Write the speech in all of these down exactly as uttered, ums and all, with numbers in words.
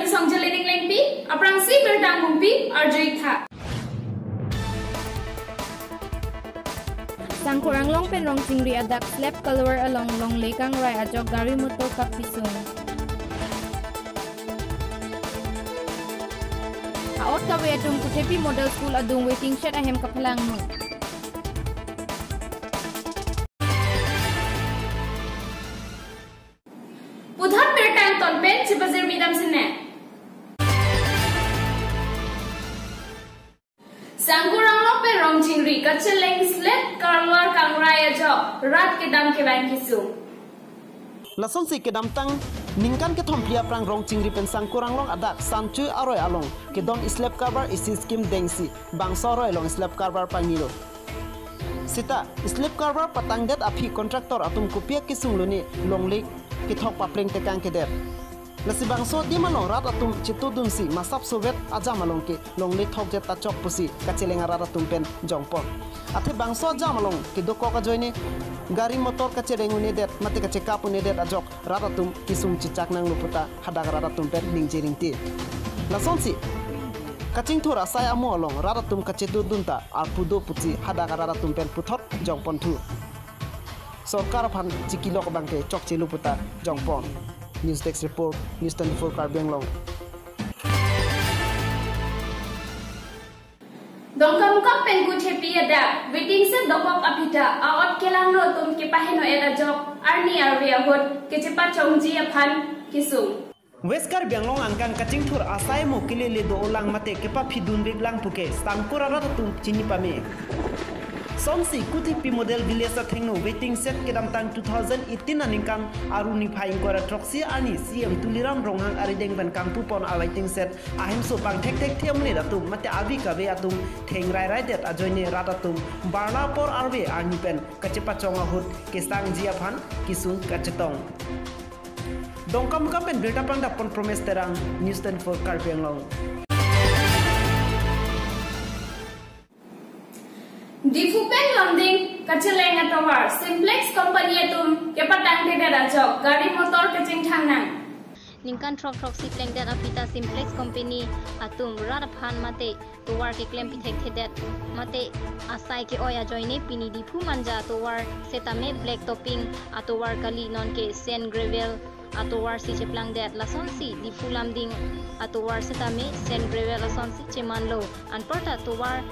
Songje Lening Lengpi, aphrangsi birta angumpi arjui tha. Sangkur Anglong pen Rongchingri adak slab culvert along longle kangrai ajok gari motor kaphisung. Ha-ot kave atum Kuthepi Model School adung waiting shed ahem kaphalangno. Puthot birta angton pen chipajirmi damsi ne. Sangkur Anglong pen Rongchingri kacheleng slab culvert kangrai ajok rat kedam kevang kesung. Lasonsi kedamtang ningkan kethom phli aphrang Rongchingri pen Sangkur Anglong adak Sanchu aroi along kedon slab culvert isi scheme dengsi bangso aroi along slab culvert pangnilo. Seta slab culvert patangdet aphi contractor atum kopi akesung lone longle kethok papleng tekang kedet. Lasi bangso adim along rat atum chetudunsi masap sovet ajam along ke longle thokjet ta chok pusi kacheleng arat atum pen jongpon. Athe bangso ajam along kedokok ajoine gari motor kachereng un-edet mate kachekap un-edet ajok rat atum kesung chechak nanglo puta hadak rat atum pen ningje ringti. Lasonsi kachingthur asai amo along rat atum kachetudun ta arpu do pusi hadak rat atum pen puthot jongponthu. Sorkar aphan chikilok abangke chokchelo puta jongpon. News Desk Report, News twenty-four Karbi Anglong. Dongkamukam pen Kuthepi adak waiting shed dokok aphi ta a-ot kelangno atum kepaheno-et ajok arni arve ahut kachepachongji aphan kesung. West Karbi Anglong angkang kachingthur asai amo kelele do-olang mate kepaphidun veklang puke Sangkur arat atum chini pame. Sonsi Kuthepi Model Village athengno waiting shed kedamtang two thousand eighteen aningkan Aru niphai ingkoi ra throksi arni C M Tuliram Ronghang arideng pen kangpupon a-waiting shed ahemso pangthekthekthe amonit atum mate avi kave atum thengrai raidet ajoine rat atum barna apor arve arni pen kachepachong ahut kesangji aphan kesung kachetong. Dongkamukam pen birta pangdappon Promes Terang, News twenty-four Karbi Anglong. Diphu pen Lumding kacheleng atovar Simplex Company atum kepatangtedet ajok gari motor kachingthang nang. Ningkan throk throksi plengdet aphi ta Simplex Company atum rat aphan mate tovar keklem pithekthedet mate asai ke-oi ajoine pini Diphu Manja atovar setame black topping atovar kali, nonke sand gravel atovar si cheplangdet. Lasonsi Diphu Lumding atovar setame sand gravel asonsi chemanlo. Anparta tovar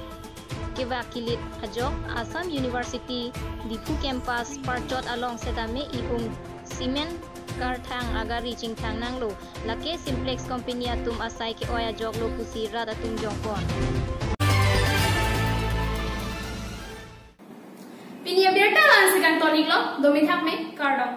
kevak kilit ajok Assam University Diphu campus parchot along setame ihum cement karthang agari chingthang nanglo. Lake Simplex Company atum asai ke-oi ajoklo pusi rat atum jongpon. Pini abirta la-ansi kangton-iklo, domi thakme, kardom.